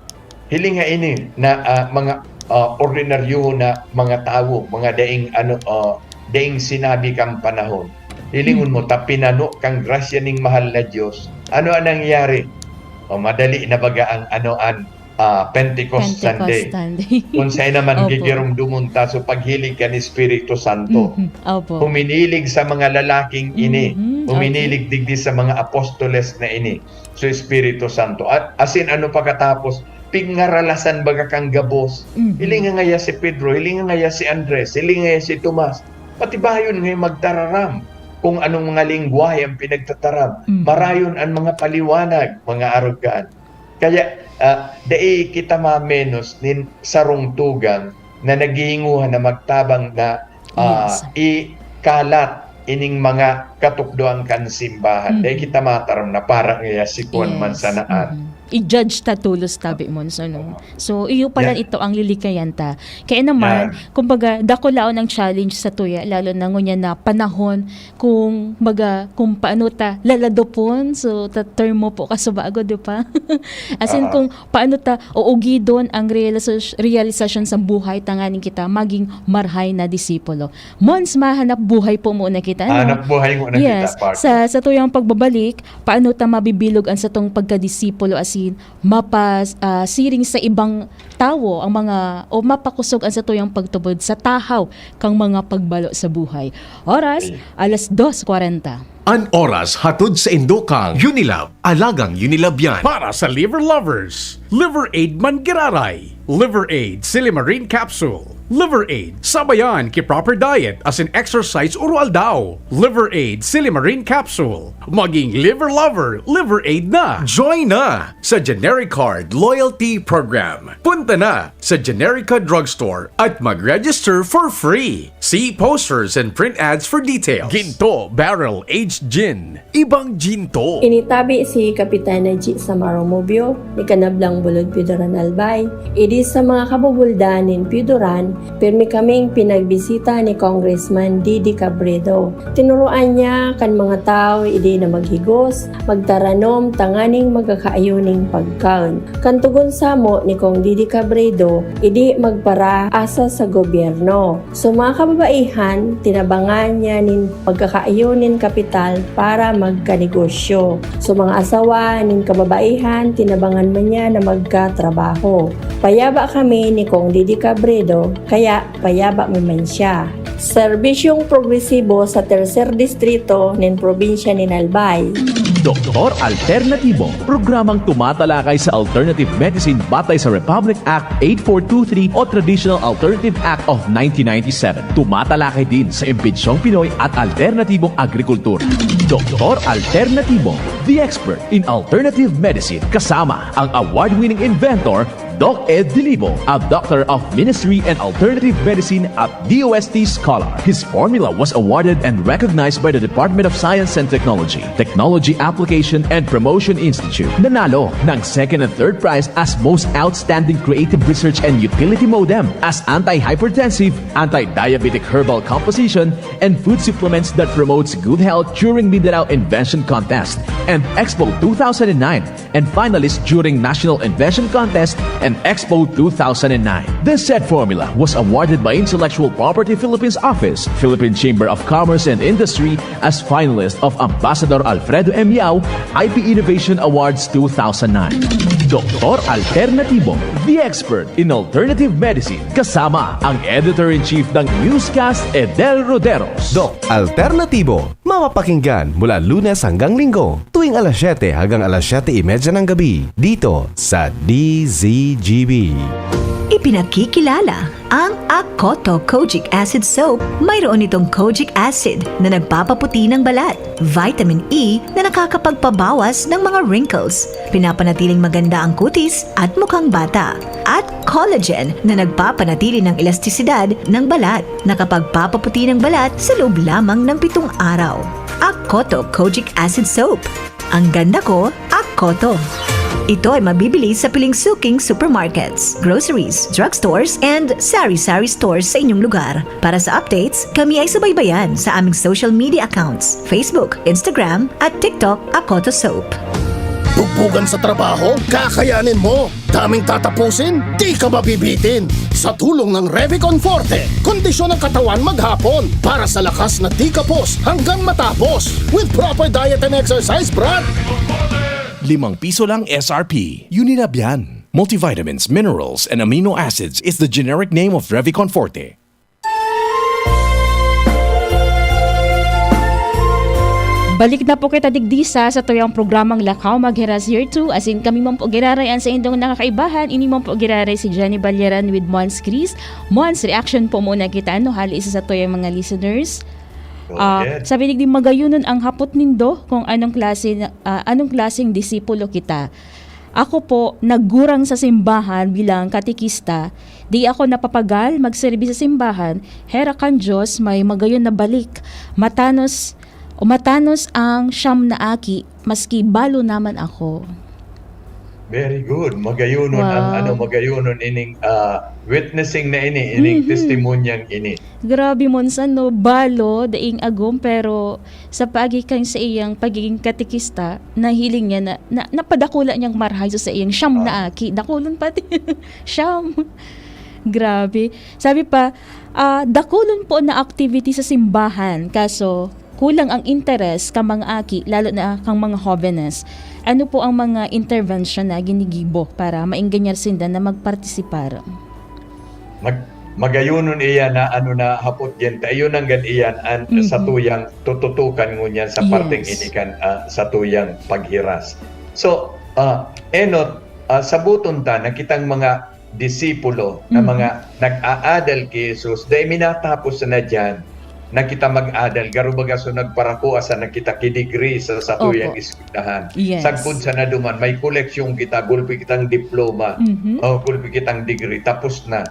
Hiling nga ini na, ah, mga, ah, ordinaryo na mga tawo, mga daing ano, ah, daing sinabi kan panahon. Hilingon mo, ta pinano kan grasya ning mahal na Dios. Ano ang nangyari? O, madali na baga ang ano, an, ah, Pentecost Pentecost Sunday. Sunday. Kung saan naman Opo. gigiromdomon ta, so paghilig kan Espiritu Santo. Mhm. Opo. Huminilig sa mga lalaking ini. Mhm. Huminilig Opo. digdi sa mga apostoles na ini. So, Espiritu Santo. At asin ano pagkatapos, pingaralasan baga kang gabos. Mhm. Hiling nga ngaya si Pedro, hiling nga ngaya si Andres, hiling nga ngaya si Tomas. Pati bayon nga magtararam kung anong mga lengwahe ang pinagtataram. Mhm. Marayon an mga paliwanag, mga arugaan. Kaya, ah, dai kita mamenos nin sarong tugang na naghihinguhan na magtabang na, ah, Yes. ikalat ining mga katukdoan kan simbahan. Mm. Dai kita mataram na parang iya si Kuan man Yes. sanaan. Mm. I-judge ta tolos, tabi mo, so, no? Oo. So, iyo pala Yeah. ito ang lilikayan ta. Kaya naman, Yeah. kumbaga, dakulaon ang challenge sa tuya, lalo na ngunyan na panahon kung baga, kung paano ta laladopon, so, ta-, term mo po kasubago, di ba? As in, Oo. kung paano ta uugidon ang realisas-, realisasyon sa buhay tanganing kita maging marhay na disipulo. Mons, mahanap buhay po muna kita, no? Hanap buhay muna Yes. kita, partner. Sa, sa tuyang pagbabalik, paano ta mabibilog ang satong pagkadisipulo, as in, mapas-, ah, siring sa ibang tawo ang mga, o mapakosog ang satuyang pagtubod sa tahaw kang mga pagbalo sa buhay. Oras, Ay. alas dos kwarenta. An oras hatod saindo kan Unilab, alagang Unilab yan. Para sa liver lovers, Liver Aid man giraray. Liver Aid Silimarin Capsule. Liver Aid, sabayan ki proper diet asin exercise oro-aldaw. Liver Aid Silimarin Capsule. Maging liver lover, Liver Aid na. Join na sa Generic Card Loyalty Program. Punta na sa Generica Drugstore at mag-register for free. See posters and print ads for details. Ginto Barrel Aged Gin. Ibang ginto. Initabi si Kapitan Najee Samaro Mubio, ni Kanablang Bulod Pidoran Albay, idi sa mga kabubuldan nin Pidoran, pirmi kaming pinagbisita ni Congressman Didi Cabredo. Tinuroan niya kan mga tawo idi na maghigos, magtaranom tanganing magkakaayo nin pagkaon. Kan tugon samo ni Cong Didi Cabredo, idi magparaasa sa gobyerno. So, mga kababaihan, tinabangan niya nin pagkakaayo nin kapital para magkanegosyo. So, mga asawa nin kababaihan, tinabangan man niya na magkatrabaho. Payaba kami ni Cong Didi Cabredo, kaya payaba mi man siya. Serbisyong progresibo sa Tercer Distrito nin probinsya nin Albay. Doktor Alternatibo, programang tumatalakay sa alternative medicine batay sa Republic Act eight four two three o Traditional Alternative Act of nineteen ninety-seven. Tumatalakay din sa imbentsyong Pinoy at alternatibong agrikultura. Doktor Alternatibo, the expert in alternative medicine, kasama ang award-winning inventor, Doc Ed Dilibo, a Doctor of Ministry and Alternative Medicine at D O S T scholar. His formula was awarded and recognized by the Department of Science and Technology, Technology Application and Promotion Institute. Nanalo ng second and third prize as Most Outstanding Creative Research and Utility Modem as anti-hypertensive, anti-diabetic herbal composition, and food supplements that promotes good health during Mindanao Invention Contest and Expo two thousand nine, and finalist during National Invention Contest and Expo two thousand nine. This said formula was awarded by Intellectual Property Philippines Office, Philippine Chamber of Commerce and Industry, as finalist of Ambassador Alfredo M. Yao I P Innovation Awards two thousand nine. Doktor Alternatibo, the expert in alternative medicine, kasama ang Editor-in-Chief ng Newscast, Edel Roderos. Doc Alternatibo, mapapakinggan mula Lunes hanggang Linggo, tuwing alas siyete hanggang alas siyete y media ng gabi, dito sa D Z G B. Ipinakikilala ang Akoto Kojic Acid Soap. Mayroon itong kojic acid na nagpapaputi ng balat, vitamin E na nakakapagpabawas ng mga wrinkles, pinapanatiling maganda ang kutis at mukhang bata, at collagen na nagpapanatili ng elastisidad ng balat, nakapagpapaputi ng balat sa loob lamang ng pitong araw. Akoto Kojic Acid Soap. Ang ganda ko, Akoto. Ito ay mabibili sa piling suking supermarkets, groceries, drugstores, and sari-sari stores sa inyong lugar. Para sa updates, kami ay subaybayan sa aming social media accounts, Facebook, Instagram, at TikTok, Akoto Soap. Bugan sa trabaho, kakayanin mo. Daming tatapusin, di ka mabibitin. Sa tulong ng Revicon Forte, kondisyon ng katawan maghapon para sa lakas na di kapos hanggang matapos. With proper diet and exercise, Brad. Limang piso lang S R P. Unilab yan. Multivitamins, minerals, and amino acids is the generic name of Revicon Forte. Balik na po kita digdi sa satuyang programang Lakaw Maghiras Year two. Asin kami man po giraray an saindong nakakaibahan. Ini man po giraray si Jenny Balyaran with Mons Chris. Mons, reaction po muna kita, ano, hali sa satuyang mga listeners. Ah, Okay. Sabi digdi, "Magayonon ang hapot nindo kung anong klase na, ah, anong klaseng disipulo kita." Ako po, naggurang sa simbahan bilang katekista. Di ako napapagal magserbi sa simbahan, hera kan Diyos may magayon na balik. Matanos, o matanos ang siyam na aki, maski balo naman ako. Very good. Magayonon ang, Wow. ano, magayonon ining, ah, witnessing na ini, ining Mhm. testimonyang ini. Grabe, Monsan, no? Balo, daing agom, pero sa paagi kan sa iyang pagiging katekista, nahiling niya na, na, napadakula niyang marahay sa iyang siyam na Ah. aki. Dakulon pati. Siyam. Grabe. Sabi pa, ah, "Dakulon po na activity sa simbahan, kaso kulang ang interes kan mga aki, lalo na kan mga hobenes. Ano po ang mga intervention na ginigibo para maenganyar sinda na magpartisipar?" Mag-, magayonon iyan na ano na hapot yan. Ta, iyo nanggad iyan an Mhm. satuyang tututukan ngunyan sa parteng Yes. ini kan, ah, satuyang paghiras. So, ah, enot, ah, sabuton ta na kitang mga disipulo na Mhm. mga nag-aadal ki Jesus, dai minatapos na diyan na kita mag-adal. Garo baga so nagparakua sana kita ki degree sa satuyang Opo. eskwelahan. Yes. Sagkod sana duman, may koleksyon kita, gulpi kitang diploma, Mhm. o gulpi kitang degree, tapos na.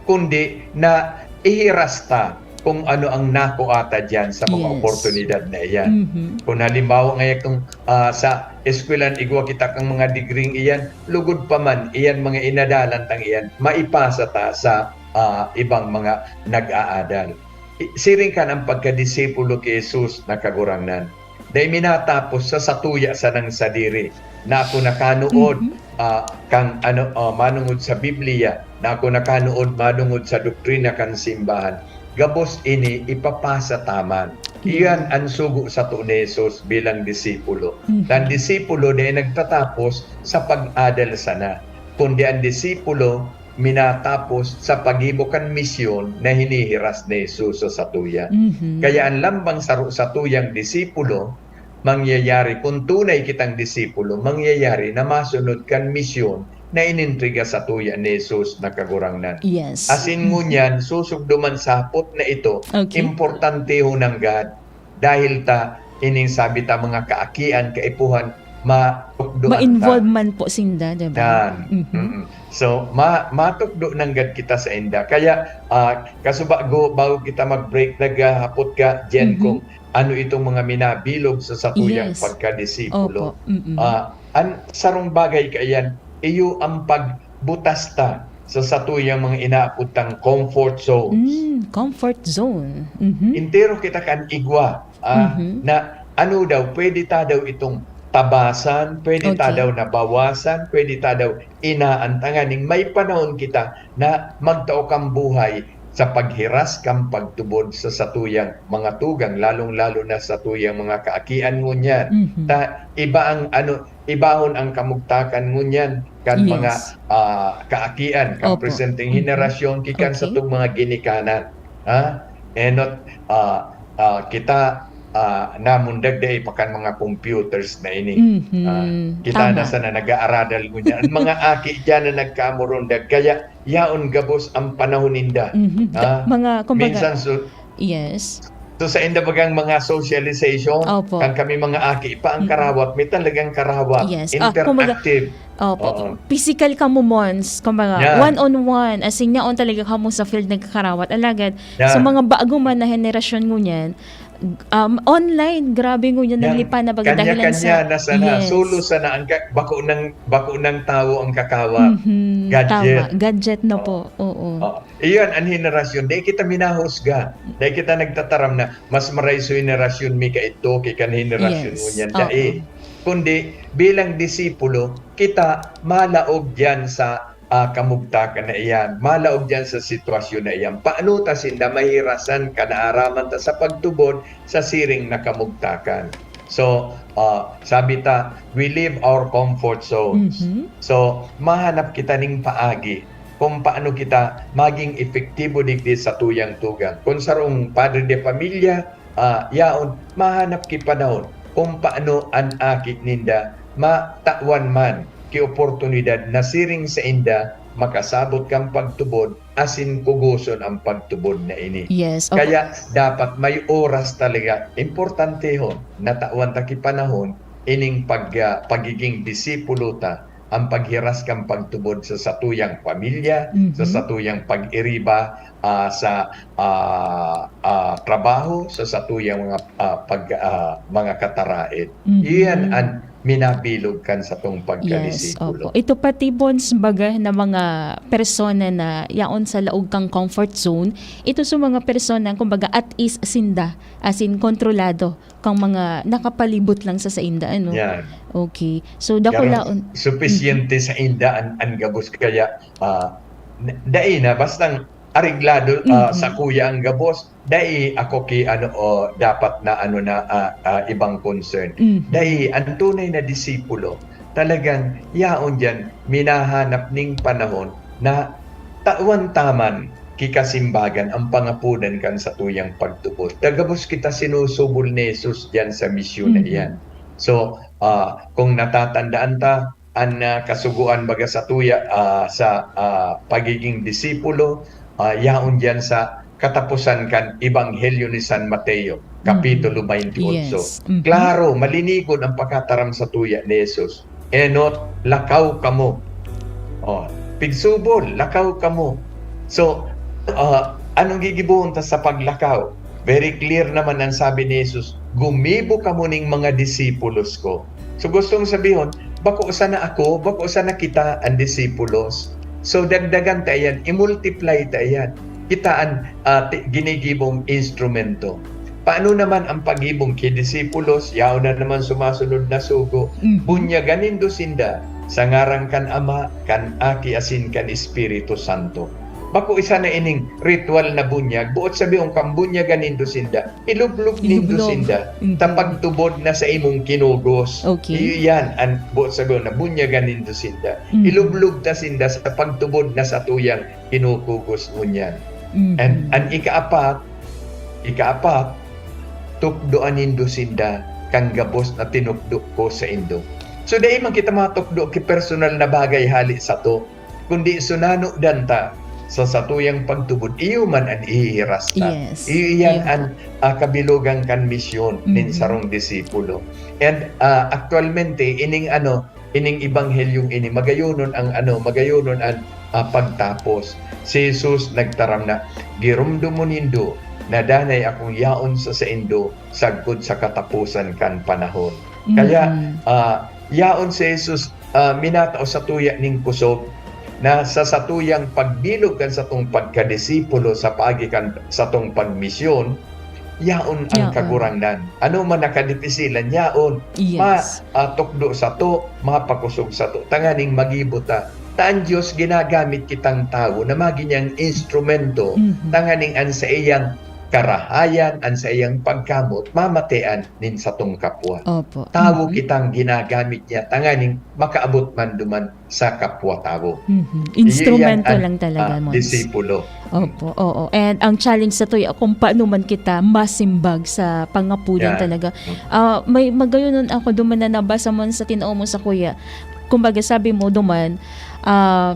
Kundi na ihiras ta kung ano ang nakua ta diyan sa mga Yes. oportunidad na iyan. Mhm. Kung halimbawa nga itong, ah, sa eskwelahan igwa kita kang mga degree iyan, lugod pa man iyan mga inadalan tang iyan, maipasa ta sa, ah, ibang mga nag-aadal. I-, siring kan ang pagkadisipulo ki Jesus na Kagurangnan. Dai minatapos sa satuya sanang sadiri na ako nakanood, Mhm. ah, kan ano, ah, manongod sa Biblia, na ako nakanood manongod sa doktrina kan simbahan. Gabos ini ipapasa ta man. Mhm. Iyan an sugo sato ni Jesus bilang disipulo. Mhm. An disipulo dai nagtatapos sa pag-adal sana, kundi an disipulo minatapos sa paggibo kan misyon na hinihiras ni Jesus sa satuya. Mhm. Kaya an lambang saro satuyang disipulo, mangyayari, kun tunay kitang disipulo, mangyayari na masunod kan misyon na inentrega satuya ni Jesus na Kagurangnan. Yes. Asin Mhm. ngunyan, susugdo man sa hapot na ito, Okay. importante ho nanggad. Dahil ta, ining sabi ta, mga kaakian, kaipuhan, matukdoan ta. Ma-involve man po sinda, di ba? Yan. Mhm. Mm-mm. So, ma-, matukdo nanggad kita sa inda. Kaya, ah, kasubago, bago kita mag-break, naghahapot ka, Jen, Mhm. kung ano itong mga minabilog sa satuyang Yes. pagkadisipulo. Opo. Mm-mm. Ah, an sarong bagay kaiyan, iyo ang pagbutas ta sa satuyang mga inaapod tang comfort zones. Mm, comfort zone. Mhm. Entero kita kan igwa, ah, Mhm. na ano daw, pwede ta daw itong tabasan, pwede ta Okay. daw nabawasan, pwede ta daw inaan tanganing may panahon kita na magtao kan buhay sa paghiras kan pagtubod sa satuyang mga tugang, lalong-lalo na satuyang mga kaakian ngunyan. Mhm. Ta, iba ang ano, ibahon ang kamugtakan ngunyan kan Yes. mga, ah, kaakian, kan Opo. presenteng Mhm. henerasyon, ki kan Okay. satong mga ginikanan. Ha? Enot, ah, ah, kita, ah, namundag dai pa kan mga computers na ini. Mhm. Ah, kita na Tama. sana nag-aaradal ngunyan. Ang mga aki diyan na nagkamurundag, kaya yaon gabos ang panahon ninda. Mhm. Ga-, Ah, mga, kumbaga, minsan su-, yes. So, sa inda bagang mga socialization, Opo. kan kami mga aki pa, ang Mm. karawat, may talagang karawat. Yes. Ah, kumbaga, Interactive. Opo. Oo. Physical kamo, Mons. Kumbaga, Yan. one-on-one. As in, yaon talaga kamo sa field nagkakarawat. Alagad, sa Yan. mga bago man na henerasyon ngunyan, um, online, grabe ngunyan, Yan. naglipa na baga dahilan Kanya-kanya sa na sana. Yes. Solo sana ang ka-, bako ng, bako ng tawo ang kakawa. Mhm. Gadget. Tama. Gadget na Oo. po. Oo. Oo. Iyan ang henerasyon. Dai kita minahusga. Dai kita nagtataram na mas maray so henerasyon mi kaidto ki kan henerasyon Yes. ngunyan. Oo. Dai. kundi bilang disipulo, kita malaog diyan sa, ah, kamugtakan na iyan, malaog diyan sa sitwasyon na iyan. Paano ta sinda mahirasan kan naaraman ta sa pagtubod sa siring na kamugtakan? So, ah, sabi ta, we leave our comfort zones. Mhm. So, mahanap kita ning paagi kung paano kita maging epektibo digdi sa tuyang tugang. Kung sarong padre de pamilya, ah, yaon, mahanap ki panahon kung paano an aki ninda matawan man ki oportunidad na siring sainda makasabot kan pagtubod asin kugoson an pagtubod na ini. Yes, opo. Kaya dapat may oras talaga, importantehon, natawan ta ki panahon, ining pag-, ah, pagiging disipulo ta, ang paghiras kan pagtubod sa satuyang pamilya, Mhm. sa satuyang pag-iriba, ah, sa, ah, ah, trabaho, sa satuyang mga, ah, pag-, ah, mga kataraed. Mhm. Iyan an minabilog kan satong Yes, pagkadisipulo. Opo. Ito pati, Bons, baga na mga persona na yaon sa laog kang comfort zone, ito sa mga persona, kumbaga, at ease sinda, as in, kontrolado kang mga nakapalibot lang sa sainda, ano? Yan. Okay. So, Garo, dakulaon. Supisyente Mhm. sainda an, an gabos kaya, ah, n-, dai na, bastang areglado, ah, Mhm. sakuya ang gabos, dai ako ki ano, o dapat na ano na, ah, ah, ibang concern. Mhm. Dai, ang tunay na disipulo, talagang yaon diyan, minahanap ning panahon na tawan ta man ki kasimbagan ang pangapodan kan satuyang pagtubod. Ta gabos kita sinusubol ni Jesus diyan sa misyon na Mhm. iyan. So, ah, kung natatandaan ta, an, ah, kasugoan baga satuya, ah, sa, ah, pagiging disipulo, ah, yaon diyan sa kataposan kan Ebanghelyo ni San Mateo, Mhm. Kapitulo twenty-eight. Yes. Mhm. Klaro, malinigon ang pagkataram satuya ni Jesus. "Enot, lakaw kamo." Oh, pigsubol, "Lakaw kamo." So, ah, anong gigibohon ta sa paglakaw? Very clear naman ang sabi ni Jesus, "Gumibo kamo ning mga disipulos ko." So, gustong sabihon, bako sana ako, bako sana kita an disipulos. So, dagdagan ta iyan, i-multiply ta iyan. Kita an, ah, ti-, ginigibong instrumento. Paano naman ang paggibong ki disipulos? Yaon na naman sumasunod na sugo. Mhm. Bunyagan nindo sinda sa ngaran kan Ama, kan Aki, asin kan Espiritu Santo. Bako sana ining ritual na bunyag, boot sabihon kan bunyagan nindo sinda, ilublog nindo Ilublog. sinda, Mhm. ta pagtubod na sa imong kinugos. Okay. Iyo yan, an, boot sabihon na bunyagan nindo sinda. Mhm. Ilublog ta sinda sa pagtubod na satuyang kinukugos ngunyan. Mhm. And an ikaapat, ikaapat, tukdoan nindo sinda kan gabos na tinukdo ko saindo. So, dai man kita matukdo ki personal na bagay hali sato, kundi sunanodan ta sa satuyang pagtubod, iyo man an ihihiras ta. Yes. Iyo iyan Iyo. an, ah, kabilogan kan misyon nin Mhm. sarong disipulo. And, ah, aktualmente, ining ano, ining ebanghelyong ini, magayonon ang ano, magayonon an, ah, pagtapos. Si Jesus nagtaram na, "Giromdomon nindo na danay akong yaon sa saindo sagkod sa kataposan kan panahon." Kaya, Mhm. ah, yaon si Jesus, ah, minatao satuya ning kusog na sa satuyang pagbilog kan satong pagkadisipulo sa paagi kan satong pagmisyon, yaon ang Yaon. kagurangnan. Ano man nakadipisilan, yaon. Yes. Ma-, ah, tukdo sato, mapakosog sato, tanganing magibo ta. Ta an Dios ginagamit kitang tawo na magin niyang instrumento, Mhm. tanganing an saiyang karahayan, an saiyang pagkamot, mamatean nin satong kapwa. Opo. Tawo Mhm. kitang ginagamit niya, tanganing makaabot man duman sa kapwa-tawo. Mhm. Iyo Instrumento yan an, lang talaga, ah, Mons. disipulo. Opo, oo. And ang challenge sato ya kung paano man kita masimbag sa pangapodan Yan. talaga. Mm. Ah, may magayonon ako duman na nabasa mo sa tinao mo sa kuya. Kumbaga, sabi mo duman, ah,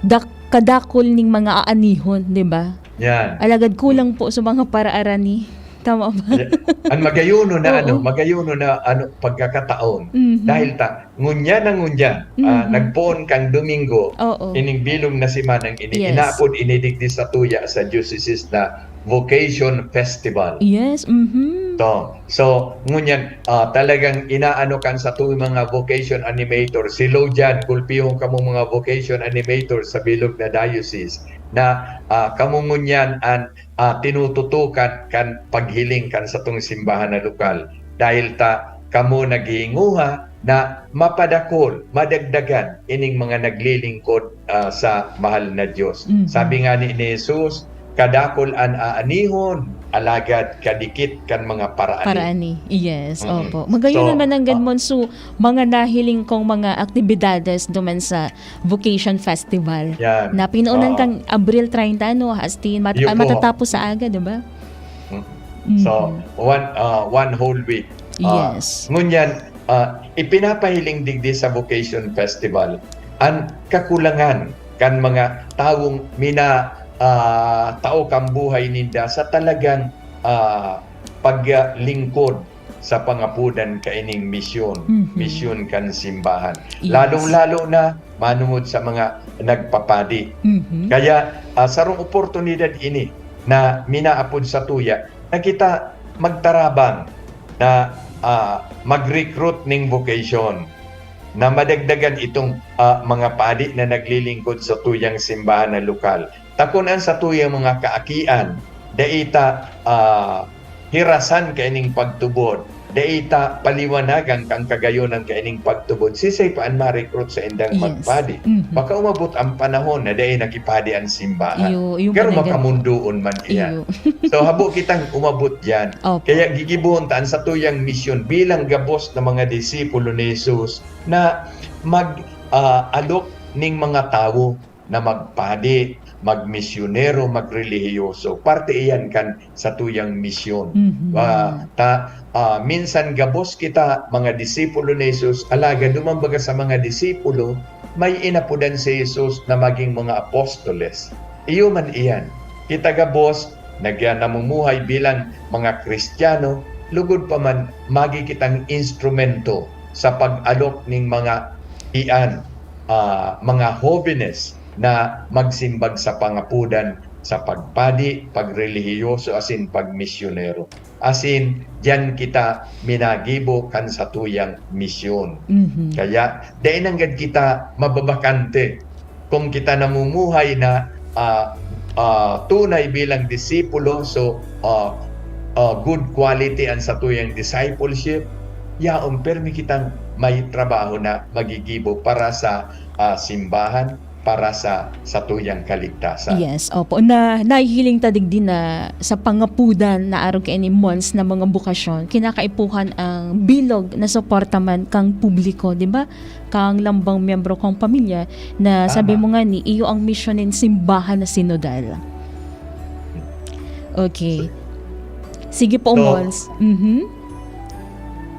dak-, kadakol ning mga aanihon, di ba? Yan. Alagad kulang Mm. po sa mga paraarani. Tama ba? Ya-, an magayonon na, ano, Oo. magayonon na, ano, pagkakataon. Mhm. Dahil ta, ngunyan na ngunyan, ah, Mhm. nagpoon kan Domingo, Oo. ining bilog na semanang ini, Yes. inaapod ini digdi satuya sa diocese na Vocation Festival. Yes, mhm. To. So, ngunyan, ah, talagang inaano kan satong mga vocation animator. Si Lo Jan, gulpihon kamo mga vocation animator sa bilog na diocese na, ah, kamo ngunyan an, ah, tinututukan kan paghiling kan satong simbahan na lokal. Dahil ta kamo naghihinguha, na mapadakol, madagdagan ining mga naglilingkod, ah, sa mahal na Diyos. Mhm. Sabi nga ni, ni Jesus, "Kadakol an aanihon, alagad kadikit kan mga paraani." Paraani, yes, Mm-mm. opo. Magayon So, naman ang ah, ganmon, so, mga nahiling kong mga aktibidades duman sa Vocation Festival Yan. na pinoonan Oo. kang Abril treinta, no? As in, mat-, Iyo ah, po. matatapos sa aga, di ba? Mm. Mhm. So, one, ah, one whole week. Ah, Yes. ngunyan, ah, ipinapahiling digdi sa Vocation Festival an kakulangan kan mga tawong mina-, ah, tao kan buhay ninda sa talagang, ah, paglingkod sa pangapodan kaining misyon, Mhm. misyon kan simbahan. Yes. Lalong-lalo na manongod sa mga nagpapadi. Mhm. Kaya, ah, sarong oportunidad ini na minaapod satuya na kita magtarabang na, ah, mag-recruit ning vocation na madagdagan itong, ah, mga padi na naglilingkod satuyang simbahan na lokal. Ta kun an satuyang mga kaakian, dai ta, ah, hirasan kaining pagtubod, dai ta paliwanagan kan kagayonan kaining pagtubod, siisay pa an ma-recruit saindang Yes. magpadi? Mhm. Baka umabot ang panahon na dai na kipadi ang simbahan. Iyo, iyo Pero man ang gan- makamundoon man iyan. Iyo. So, habo kitang umabot diyan. Opo. Kaya gigibohon ta an satuyang misyon bilang gabos na mga disipulo ni Jesus na mag, ah, alok ning mga tawo na magpadi, magmisyonero, magrelihiyoso. Parte iyan kan satuyang misyon. Mhm. Ah, ta, ah, minsan gabos kita, mga disipulo ni Jesus, alagad duman baga sa mga disipulo, may inapodan si Jesus na maging mga apostoles. Iyo man iyan. Kita gabos, nagya-, namumuhay bilang mga Kristiyano, lugod pa man magi kitang instrumento sa pag-alok ning mga ian, ah, mga hobenes na magsimbag sa pangapodan sa pagpadi, pagrelihiyoso, asin pagmisyonero. Asin, diyan kita minagibo kan satuyang misyon. Mhm. Kaya, dai nanggad kita mababakante. Kung kita namumuhay na, ah, ah, tunay bilang disipulo, so, ah, ah, good quality an satuyang discipleship, yaon, permi kitang may trabaho na magigibo para sa, ah, simbahan, para sa satuyang kaligtasan. Yes, opo. Na, nahihiling ta digdi na sa pangapodan na arog kaini, Mons, na mga bokasyon, kinakaipuhan ang bilog na suporta man kan publiko, di ba? Kan lambang miyembro kan pamilya na sabi Tama. mo nga ni, iyo ang misyon nin simbahan na sinodal. Okay. Sige po, So, Mons. Mhm.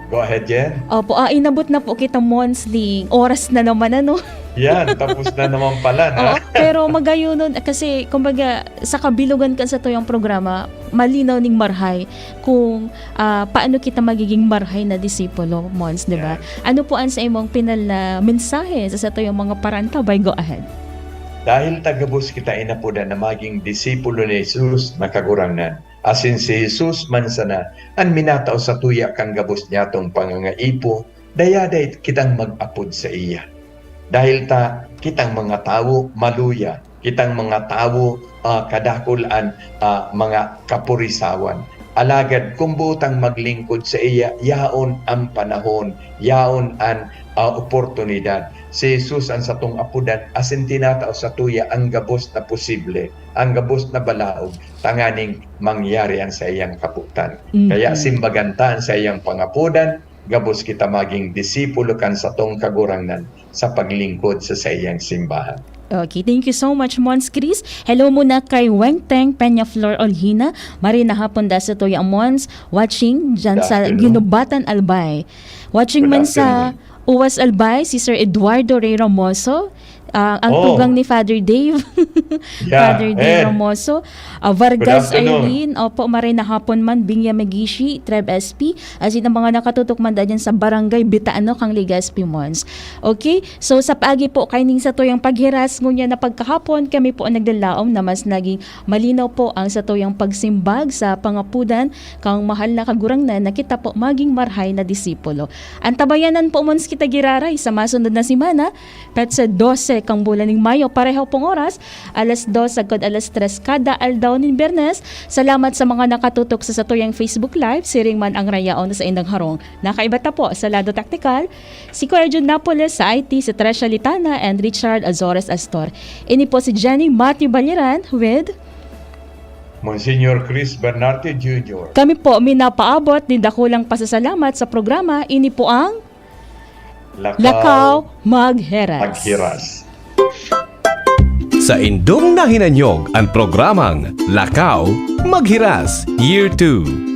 Go ahead, Jen. Opo, ah, inabot na po kita, Mons, ning oras na naman, ano? Yan, tapos na naman pala, na. Oo, pero magayonon, kasi, kumbaga, sa kabilogan kan satuyang programa, malinaw ning marhay kung, ah, paano kita magiging marhay na disipulo, Mons, di ba? Yan. Ano po ang sa imong pinal na mensahe sa satuyang mga paraantabay? Go ahead. Dahil ta gabos kita inapodan na maging disipulo ni Jesus na Kagurangnan, asin si Jesus man sana an minatao satuya kan gabos niyatong pangangaipo, dayaday kitang mag-apod saiya. Dahil ta kitang mga tawo maluya, kitang mga tawo, ah, kadakul an, ah, mga kapurisawan. Alagad kun boot tang maglingkod saiya, yaon an panahon, yaon an, ah, oportunidad. Si Jesus an satong apodan, asin tinatao satuya an gabos na posible, an gabos na balaog, tanganing mangyari an saiyang kabotan. Kaya Mhm. simbagan ta an saiyang pangapodan, gabos kita maging disipulo kan satong Kagurangnan sa paglingkod sa saiyang simbahan. Okay, thank you so much, Mons Chris. Hello muna kay Weng Teng Peñaflor Olhina. Maray na hapon da satuya, Mons. Watching dyan Good sa afternoon. Guinobatan, Albay. Watching Good man sa afternoon. Uwas, Albay, si Sir Eduardo Rey Ramoso. Ah, ang Oh. tugang ni Father Dave. Yeah, Father Dave eh. Ramoso. Ah, Vargas Good afternoon. Eileen. Opo, maray na hapon man, Binya Megishi, Trev S P. Asin ang mga nakatutok man da dyan sa Barangay Bitaano kan Legazpi, Mons. Okay? So, sa paagi po kaining satuyang paghiras ngunyan na pagkahapon, kami po ang naglalaom na mas naging malinaw po ang satuyang pagsimbag sa pangapodan kan mahal na Kagurangnan na kita po maging marhay na disipulo. Antabayanan po, Mons, kita giraray sa masunod na semana, petsa dose kang bulan ning Mayo, pareho pong oras, alas dos sagkod alas tres kada aldaw nin Biyernes. Salamat sa mga nakatutok sa satuyang Facebook Live, siring man ang rayaon sa indang harong. Nakaiba ta po sa lado taktikal, si Kuya Jun Napoles sa I T, si Tresha Litana and Richard Azores Astor. Ini po si Jenny Matthew Baliran with Monsignor Chris Bernarte Junior. Kami po minapaabot nin dakulang pasasalamat sa programa. Ini po ang Lakaw, Lakaw Magheras. Maghiras. Sa indong nahinanyog an programang Lakaw Maghiras Year two.